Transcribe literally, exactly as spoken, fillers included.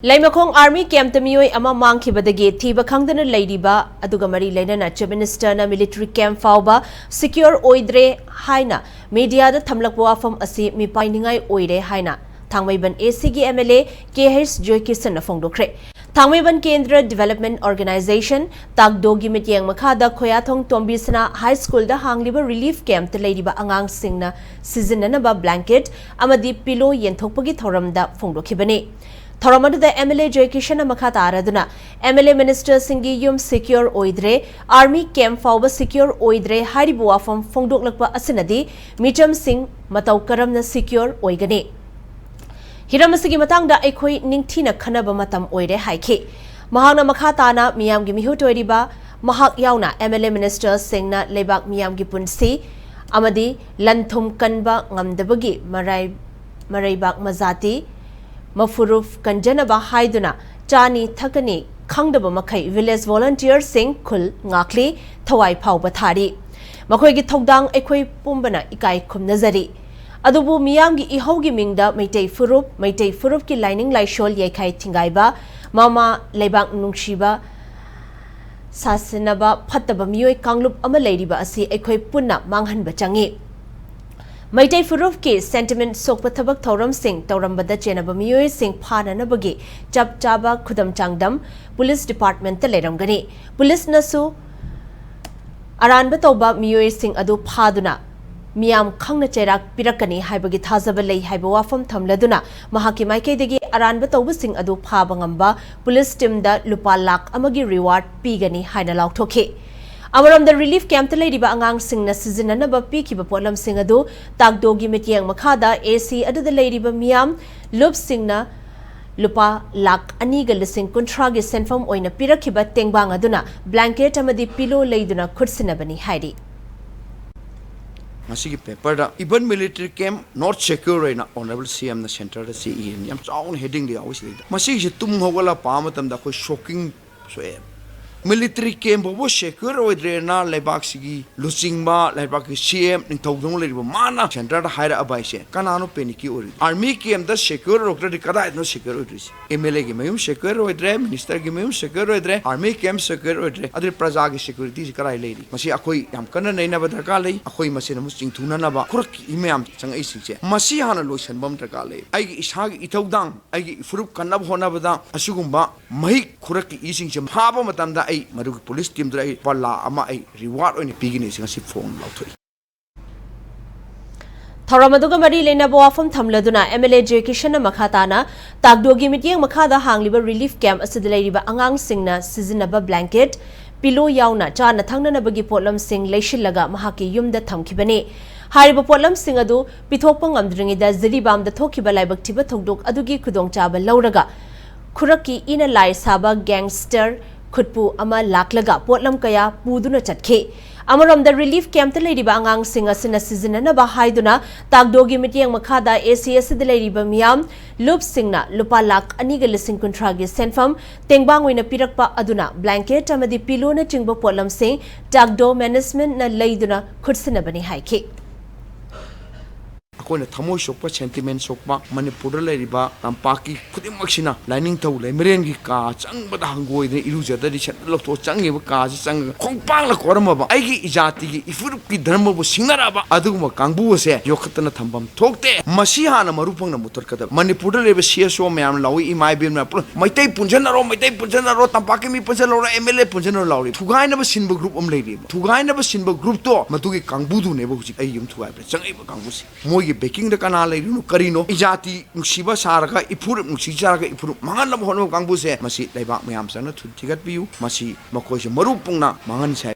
ꯂꯩꯃꯈꯣꯡ army ꯀꯦꯝꯞꯇ ꯃꯤꯑꯣꯏ ꯑꯃ ꯃꯥꯡꯈꯤꯕꯗꯒꯤ ꯊꯤꯕ ꯈꯪꯗꯅ ꯂꯩꯔꯤꯕ ꯑꯗꯨꯒ ꯃꯔꯤ ꯂꯩꯅꯅ ꯆꯤꯐ ꯃꯤꯅꯤꯁꯇꯔꯅ ꯃꯤꯂꯤꯇꯔꯤ ꯀꯦꯝꯞ ꯐꯥꯎꯕ ꯁꯤꯀ꯭ꯌꯣꯔ ꯑꯣꯏꯗ꯭ꯔꯦ ꯍꯥꯏꯅ ꯃꯤꯗꯤꯌꯥꯗ ꯊꯝꯂꯛꯄ ꯋꯥꯐꯝ ꯑꯁꯤ ꯃꯤꯄꯥꯏꯅꯤꯡꯉꯥꯏ ꯑꯣꯏꯔꯦ ꯍꯥꯏꯅ ꯊꯥꯡꯃꯩꯕꯟ ꯑꯦꯁꯤꯒꯤ ꯑꯦꯝ ꯑꯦꯜ ꯑꯦ ꯀꯦ ꯍꯩꯁ ꯖꯣꯏꯀꯤꯁꯟꯅ ꯐꯣꯡꯗꯣꯛꯈ꯭ꯔꯦ꯫ ꯊꯥꯡꯃꯩꯕꯟ ꯀꯦꯟꯗ꯭ꯔ ꯗꯤꯚꯦꯂꯞꯃꯦꯟꯠ ꯑꯣꯔꯒꯅꯥꯏꯖꯦꯁꯟ, ꯇꯥꯛꯗꯣꯒꯤ ꯃꯤꯠꯌꯦꯡ ꯃꯈꯥꯗ ꯈꯣꯌꯥꯊꯣꯡ ꯇꯣꯝꯕꯤꯁꯅꯥ ꯍꯥꯏ ꯁ꯭ꯀꯨꯜꯗ ꯍꯥꯡꯂꯤꯕ ꯔꯤꯂꯤꯐ ꯀꯦꯝꯞꯇ ꯂꯩꯔꯤꯕ ꯑꯉꯥꯡꯁꯤꯡꯅ ꯁꯤꯖꯤꯟꯅꯅꯕ ꯕ꯭ꯂꯥꯡꯀꯦꯠ ꯑꯃꯗꯤ ꯄꯤꯂꯣ ꯌꯦꯟꯊꯣꯛꯄꯒꯤ ꯊꯧꯔꯝꯗ ꯐꯣꯡꯗꯣꯛꯈꯤꯕꯅꯤ꯫ ꯊꯧꯔꯝ ꯑꯗꯨꯗ ꯑꯦꯝ ꯑꯦꯜ ꯑꯦ ꯖꯣꯏꯀꯤꯁꯟꯅ ꯃꯈꯥ ꯇꯥꯔꯗꯨꯅ, ꯑꯦꯝ ꯑꯦꯜ ꯑꯦ ꯃꯤꯅꯤꯁꯇꯔꯁꯤꯡꯒꯤ ꯌꯨꯝ ꯁꯤꯀ꯭ꯌꯣꯔ ꯑꯣꯏꯗ꯭ꯔꯦ, ꯑꯥꯔꯃꯤ ꯀꯦꯝꯞ ꯐꯥꯎꯕ ꯁꯤꯀ꯭ꯌꯣꯔ ꯑꯣꯏꯗ꯭ꯔꯦ ꯍꯥꯏꯔꯤꯕ ꯋꯥꯐꯝ ꯐꯣꯡꯗꯣꯛꯂꯛꯄ ꯑꯁꯤꯅꯗꯤ ꯃꯤꯆꯝꯁꯤꯡ ꯃꯇꯧ ꯀꯔꯝꯅ ꯁꯤꯀ꯭ꯌꯣꯔ ꯑꯣꯏꯒꯅꯤ? ꯍꯤꯔꯝ ꯑꯁꯤꯒꯤ ꯃꯇꯥꯡꯗ ꯑꯩꯈꯣꯏ ꯅꯤꯡꯊꯤꯅ ꯈꯟꯅꯕ ꯃꯇꯝ ꯑꯣꯏꯔꯦ ꯍꯥꯏꯈꯤ꯫ ꯃꯍꯥꯛꯅ ꯃꯈꯥ ꯇꯥꯅ ꯃꯤꯌꯥꯝꯒꯤ ꯃꯤꯍꯨꯠ ꯑꯣꯏꯔꯤꯕ ꯃꯍꯥꯛ ꯌꯥꯎꯅ ꯑꯦꯝ ꯑꯦꯜ ꯑꯦ ꯃꯤꯅꯤꯁꯇꯔꯁꯤꯡꯅ ꯂꯩꯕꯥꯛ ꯃꯤꯌꯥꯝꯒꯤ ꯄꯨꯟꯁꯤ ꯑꯃꯗꯤ ꯂꯟ ꯊꯨꯝ ꯀꯟꯕ ꯉꯝꯗꯕꯒꯤ ꯃꯔꯥꯏ-, ꯃꯔꯩꯕꯥꯛ ꯃꯖꯥꯇꯤ ꯃꯐꯨꯔꯨꯞ ꯀꯟꯖꯅꯕ ꯍꯥꯏꯗꯨꯅ ꯆꯥꯅꯤ ꯊꯛꯀꯅꯤ ꯈꯪꯗꯕ ꯃꯈꯩ ꯚꯤꯂꯦꯖ ꯚꯣꯂꯨꯟꯇꯤꯌꯔꯁꯤꯡ ꯈꯨꯜ ꯉꯥꯛꯂꯤ, ꯊꯋꯥꯏ ꯐꯥꯎꯕ ꯊꯥꯔꯤ꯫ ꯃꯈꯣꯏꯒꯤ ꯊꯧꯗꯥꯡ ꯑꯩꯈꯣꯏ ꯄꯨꯝꯕꯅ ꯏꯀꯥꯏ ꯈꯨꯝꯅꯖꯔꯤ꯫ ꯑꯗꯨꯕꯨ ꯃꯤꯌꯥꯝꯒꯤ ꯏꯍꯧꯒꯤ ꯃꯤꯡꯗ ꯃꯩꯇꯩ ꯐꯨꯔꯨꯞ, ꯃꯩꯇꯩ ꯐꯨꯔꯨꯞꯀꯤ ꯂꯥꯏꯅꯤꯡ ꯂꯥꯏꯁꯣꯜ ꯌꯩꯈꯥꯏ ꯊꯤꯡꯒꯥꯏꯕ, ꯃꯃꯥ ꯂꯩꯕꯥꯛ ꯅꯨꯡꯁꯤꯕ ꯁꯥꯁꯤꯟꯅꯕ ꯐꯠꯇꯕ ꯃꯤꯑꯣꯏ ꯀꯥꯡꯂꯨꯞ ꯑꯃ ꯂꯩꯔꯤꯕ ꯑꯁꯤ ꯑꯩꯈꯣꯏ ꯄꯨꯟꯅ ꯃꯥꯡꯍꯟꯕ ꯆꯪꯏ꯫ ꯃꯩꯇꯩ ꯐꯨꯔꯨꯞꯀꯤ ꯁꯦꯟꯇꯤꯃꯦꯟꯠ ꯁꯣꯛꯄ ꯊꯕꯛ ꯊꯧꯔꯝꯁꯤꯡ ꯇꯧꯔꯝꯕꯗ ꯆꯦꯟꯅꯕ ꯃꯤꯑꯣꯏꯁꯤꯡ ꯐꯥꯅꯅꯕꯒꯤ ꯆꯞ ꯆꯥꯕ ꯈꯨꯗꯝ ꯆꯥꯡꯗꯝ ꯄꯨꯂꯤꯁ ꯗꯤꯄꯥꯔꯠꯃꯦꯟꯠꯇ ꯂꯩꯔꯝꯒꯅꯤ꯫ ꯄꯨꯂꯤꯁꯅꯁꯨ ꯑꯔꯥꯟꯕ ꯇꯧꯕ ꯃꯤꯑꯣꯏꯁꯤꯡ ꯑꯗꯨ ꯐꯥꯗꯨꯅ ꯃꯤꯌꯥꯝ ꯈꯪꯅ ꯆꯩꯔꯥꯛ ꯄꯤꯔꯛꯀꯅꯤ ꯍꯥꯏꯕꯒꯤ ꯊꯥꯖꯕ ꯂꯩ ꯍꯥꯏꯕ ꯋꯥꯐꯝ ꯊꯝꯂꯗꯨꯅ ꯃꯍꯥꯛꯀꯤ ꯃꯥꯏꯀꯩꯗꯒꯤ ꯑꯔꯥꯟꯕ ꯇꯧꯕꯁꯤꯡ ꯑꯗꯨ ꯐꯥꯕ ꯉꯝꯕ ꯄꯨꯂꯤꯁ ꯇꯤꯝꯗ ꯂꯨꯄꯥ ꯂꯥꯈ ꯑꯃꯒꯤ ꯔꯤꯋꯥꯔꯗ ꯄꯤꯒꯅꯤ ꯍꯥꯏꯅ ꯂꯥꯎꯊꯣꯛꯈꯤ꯫ ꯑꯃꯔꯣꯝꯗ ꯔꯤꯂꯤꯐ ꯀꯦꯝꯞꯇ ꯂꯩꯔꯤꯕ ꯑꯉꯥꯡꯁꯤꯡꯅ ꯁꯤꯖꯤꯟꯅꯅꯕ ꯄꯤꯈꯤꯕ ꯄꯣꯠꯂꯝꯁꯤꯡ ꯑꯗꯨ ꯇꯥꯛꯗꯣꯒꯤ ꯃꯤꯠꯌꯦꯡ ꯃꯈꯥꯗ ꯑꯦꯁꯤ ꯑꯗꯨꯗ ꯂꯩꯔꯤꯕ ꯃꯤꯌꯥꯝ ꯂꯨꯞꯁꯤꯡꯅ ꯂꯨꯄꯥ ꯂꯥꯈ ꯑꯅꯤꯒ ꯂꯤꯁꯤꯡ ꯀꯨꯟꯊ꯭ꯔꯥꯒꯤ ꯁꯦꯟꯐꯝ ꯑꯣꯏꯅ ꯄꯤꯔꯛꯈꯤꯕ ꯇꯦꯡꯕꯥꯡ ꯑꯗꯨꯅ ꯕ꯭ꯂꯥꯡꯀꯦꯠ ꯑꯃꯗꯤ ꯄꯤꯂꯣ ꯂꯩꯗꯨꯅ ꯈꯨꯠꯁꯤꯟꯅꯕꯅꯤ ꯍꯥꯏꯔꯤ꯫ ꯃꯁꯤꯒꯤ ꯄꯦꯄꯔꯗ even military camp not secure ꯍꯥꯏꯅ ꯑꯣꯅꯔꯦꯕꯜ ꯁꯤ ꯑꯦꯝꯅ ꯁꯦꯟꯇꯔꯗ ꯆꯦ ꯏꯔꯤꯅꯤ꯫ ꯌꯥꯝ ꯆꯥꯎꯅ ꯍꯦꯗꯤꯡꯗ ꯌꯥꯎꯏ ꯁꯤꯗꯩꯗ꯫ ꯃꯁꯤꯒꯤꯁꯤ ꯇꯨꯝ ꯍꯧꯒꯠꯂ ꯄꯥꯕ ꯃꯇꯝꯗ ꯑꯩꯈꯣꯏ ꯁꯣꯛꯀꯤꯡ ꯁꯣꯛꯑꯦ꯫ Military camp ꯐꯥꯎꯕ secure ꯑꯣꯏꯗ꯭ꯔꯦꯅ ꯂꯩꯕꯥꯛꯁꯤꯒꯤ ꯂꯨꯆꯤꯡꯕ, ꯂꯩꯕꯥꯛꯀꯤ C M, ꯅꯤꯡꯊꯧꯗꯧꯅ ꯂꯩꯔꯤꯕ ꯃꯥꯅ centreꯗ ꯍꯥꯏꯔꯛꯑꯕ ꯍꯥꯏꯁꯦ ꯀꯅꯥꯅꯣ panic ꯑꯣꯏꯔꯤꯗꯣ? Army campꯇ secure ꯑꯣꯏꯔꯛꯇ꯭ꯔꯗꯤ ꯀꯗꯥꯏꯗꯅꯣ secure ꯑꯣꯏꯗꯣꯏꯁꯦ? MLAꯒꯤ ꯃꯌꯨꯝ secure ꯑꯣꯏꯗ꯭ꯔꯦ, ministerꯒꯤ ꯃꯌꯨꯝ secure ꯑꯣꯏꯗ꯭ꯔꯦ, army camp secure ꯑꯣꯏꯗ꯭ꯔꯦ, ꯑꯗꯨꯗꯤ ꯄ꯭ꯔꯖꯥꯒꯤ securityꯁꯤ ꯀꯗꯥꯏ ꯂꯩꯔꯤ? ꯃꯁꯤ ꯑꯩꯈꯣꯏ ꯌꯥꯝ ꯀꯟꯅ ꯅꯩꯅꯕ ꯗꯔꯀꯥꯔ ꯂꯩ꯫ ꯑꯩꯈꯣꯏ ꯃꯁꯦꯟ ꯑꯃꯨꯛ ꯆꯤꯡꯊꯨꯅꯅꯕ ꯈꯨꯔꯛꯀꯤ ꯏ ꯃꯌꯥꯝ ꯆꯪꯉꯛꯏꯁꯤꯡꯁꯦ, ꯃꯁꯤ ꯍꯥꯟꯅ ꯂꯣꯏꯁꯤꯟꯕ ꯑꯃ ꯗꯔꯀꯥꯔ ꯂꯩ꯫ ꯑꯩꯒꯤ ꯏꯁꯥꯒꯤ ꯏꯊꯧꯗꯥꯡ, ꯑꯩꯒꯤ ꯏꯐꯨꯔꯨꯞ ꯀꯟꯅꯕ ꯍꯣꯠꯅꯕꯗ ꯑꯁꯤꯒꯨꯝꯕ ꯃꯍꯤꯛ ꯈꯨꯔꯛꯀꯤ ꯏꯁꯤꯡꯁꯦ ꯐꯥꯕ ꯃꯇꯝꯗ ꯑꯩ ꯃꯗꯨꯒꯤ police teamꯗꯨꯗ ꯑꯩ ꯂꯨꯄꯥ ꯂꯥꯈ ꯑꯃ ꯑꯩ reward ꯑꯣꯏꯅ ꯄꯤꯒꯅꯤ꯫ ꯉꯁꯤ ꯐꯣꯟ ꯂꯥꯎꯊꯣꯛꯏ꯫ ꯊꯧꯔꯝ ꯑꯗꯨꯒ ꯃꯔꯤ ꯂꯩꯅꯕ ꯋꯥꯐꯝ ꯊꯝꯂꯗꯨꯅ MLA ꯖꯦ ꯀꯤꯁꯟꯅ ꯃꯈꯥ ꯇꯥꯅ ꯇꯥꯛꯗꯣꯒꯤ ꯃꯤꯠꯌꯦꯡ ꯃꯈꯥꯗ ꯍꯥꯡꯂꯤꯕ relief camp ꯑꯁꯤꯗ ꯂꯩꯔꯤꯕ ꯑꯉꯥꯡꯁꯤꯡꯅ ꯁꯤꯖꯤꯟꯅꯕ blanket, pillow ꯌꯥꯎꯅ ꯆꯥꯅ ꯊꯛꯅꯅꯕꯒꯤ ꯄꯣꯠꯂꯝꯁꯤꯡ ꯂꯩꯁꯤꯜꯂꯒ ꯃꯍꯥꯛꯀꯤ ꯌꯨꯝꯗ ꯊꯝꯈꯤꯕꯅꯤ꯫ ꯍꯥꯏꯔꯤꯕ ꯄꯣꯠꯂꯝꯁꯤꯡ ꯑꯗꯨ ꯄꯤꯊꯣꯛꯄ ꯉꯝꯗ꯭ꯔꯤꯉꯩꯗ ꯖꯤꯔꯤꯕꯥꯝꯗ ꯊꯣꯛꯈꯤꯕ ꯂꯥꯏꯕꯛ ꯊꯤꯕ ꯊꯧꯗꯣꯛ ꯑꯗꯨꯒꯤ ꯈꯨꯗꯣꯡꯆꯥꯕ ꯂꯧꯔꯒ ꯈꯨꯔꯛꯀꯤ ꯏꯅ ꯂꯥꯏ ꯁꯥꯕ gangster ꯈꯨꯠꯄꯨ ꯑꯃ ꯂꯥꯛꯂꯒ ꯄꯣꯠꯂꯝ ꯀꯌꯥ ꯄꯨꯗꯨꯅ ꯆꯠꯈꯤ꯫ ꯑꯃꯔꯣꯝꯗ relief campꯇ ꯂꯩꯔꯤꯕ ꯑꯉꯥꯡꯁꯤꯡ ꯑꯁꯤꯅ ꯁꯤꯖꯤꯟꯅꯅꯕ ꯍꯥꯏꯗꯨꯅ ꯇꯥꯛꯗꯣꯒꯤ ꯃꯤꯠꯌꯦꯡ ꯃꯈꯥꯗ AC ꯑꯁꯤꯗ ꯂꯩꯔꯤꯕ ꯃꯤꯌꯥꯝ ꯂꯨꯞꯁꯤꯡꯅ ꯂꯨꯄꯥ ꯂꯥꯈ ꯑꯅꯤꯒ ꯂꯤꯁꯤꯡ ꯀꯨꯟꯊ꯭ꯔꯥꯒꯤ ꯁꯦꯟꯐꯝ ꯇꯦꯡꯕꯥꯡ ꯑꯣꯏꯅ ꯄꯤꯔꯛꯄ ꯑꯗꯨꯅ blanket ꯑꯃꯗꯤ pillowꯅꯆꯤꯡꯕ ꯄꯣꯠꯂꯝꯁꯤꯡ ꯇꯥꯛꯗꯣ managementꯅ ꯂꯩꯗꯨꯅ ꯈꯨꯠꯁꯤꯟꯅꯕꯅꯤ ꯍꯥꯏꯈꯤ꯫ ꯑꯩꯈꯣꯏꯅ ꯊꯃꯣꯏ ꯁꯣꯛꯄ, sentiment ꯁꯣꯛꯄ, ꯃꯅꯤꯄꯨꯔꯗ ꯂꯩꯔꯤꯕ ꯇꯝꯄꯥꯛꯀꯤ ꯈꯨꯗꯤꯡꯃꯛꯁꯤꯅ ꯂꯥꯏꯅꯤꯡꯊꯧ ꯂꯩꯃꯔꯦꯟꯒꯤ ꯀꯥ ꯆꯪꯕꯗ ꯍꯪꯒꯣꯏꯗꯅ ꯏꯔꯨꯖꯗ꯭ꯔꯗꯤ ꯁꯦꯟꯗꯜ ꯂꯧꯊꯣꯛꯑ ꯆꯪꯉꯤꯕ ꯀꯥꯁꯤ ꯆꯪꯉꯒ ꯈꯣꯡꯄꯥꯛꯅ ꯀꯣꯔꯝꯃꯕ ꯑꯩꯒꯤ ꯏꯖꯥꯇꯤꯒꯤ ꯏꯐꯨꯔꯨꯞꯀꯤ ꯙꯔꯃꯕꯨ ꯁꯤꯡꯅꯔꯛꯑꯕ ꯑꯗꯨꯒꯨꯝꯕ ꯀꯥꯡꯕꯨ ꯑꯁꯦ ꯌꯣꯛꯈꯠꯇꯅ ꯊꯝꯐꯝ ꯊꯣꯛꯇꯦ꯫ ꯃꯁꯤ ꯍꯥꯟꯅ ꯃꯔꯨ ꯐꯪꯅ ꯃꯨꯊꯠꯀꯗꯕ꯫ ꯃꯅꯤꯄꯨꯔꯗ ꯂꯩꯔꯤꯕ CSO ꯃꯌꯥꯝꯅ ꯂꯥꯎꯏ, ꯏꯃꯥ ꯏꯕꯦꯟ ꯃꯌꯥꯝ ꯄꯨꯂꯞ ꯃꯩꯇꯩ ꯄꯨꯟꯁꯤꯟꯅꯔꯣ, ꯃꯩꯇꯩ ꯄꯨꯟꯁꯤꯟꯅꯔꯣ, ꯇꯝꯄꯥꯛꯀꯤ ꯃꯤ ꯄꯨꯟꯁꯤꯟꯅꯔꯣ, MLA ꯄꯨꯟꯁꯤꯟꯅꯔꯣ ꯂꯥꯎꯔꯤ꯫ ꯊꯨꯒꯥꯏꯅꯕ ꯁꯤꯟꯕ group ꯑꯃ ꯂꯩꯔꯤꯕ꯫ ꯊꯨꯒꯥꯏꯅꯕ ꯁꯤꯟꯕ groupꯇꯣ ꯃꯗꯨꯒꯤ ꯀꯥꯡꯕꯨꯗꯨꯅꯦꯕ ꯍꯧꯖꯤꯛ ꯑꯩ ꯌꯨꯝ ꯊꯨꯒꯥꯏꯕꯗ ꯆꯪꯉꯛꯏꯕ ꯀꯥꯡꯕꯨꯁꯦ꯫ ꯃꯣꯏꯒꯤ backingꯗ ꯀꯅꯥ ꯂꯩꯔꯤꯅꯣ, ꯀꯔꯤꯅꯣ? ꯏꯖꯥꯇꯤ ꯅꯨꯡꯁꯤꯕ ꯁꯥꯔꯒ, ꯏꯐꯨꯔꯨꯞ ꯅꯨꯡꯁꯤ ꯁꯥꯔꯒ, ꯏꯐꯨꯔꯨꯞ ꯃꯥꯡꯍꯟꯅꯕ ꯍꯣꯠꯅꯕ ꯀꯥꯡꯕꯨꯁꯦ, ꯃꯁꯤ ꯂꯩꯕꯥꯛ ꯃꯌꯥꯝ ꯆꯪꯅ ꯊꯨ-, ꯊꯤꯒꯠꯄꯤꯌꯨ꯫ ꯃꯁꯤ ꯃꯈꯣꯏꯁꯦ ꯃꯔꯨ ꯄꯨꯡꯅ ꯃꯥꯡꯍꯟꯁꯦ ꯍꯥꯏ꯫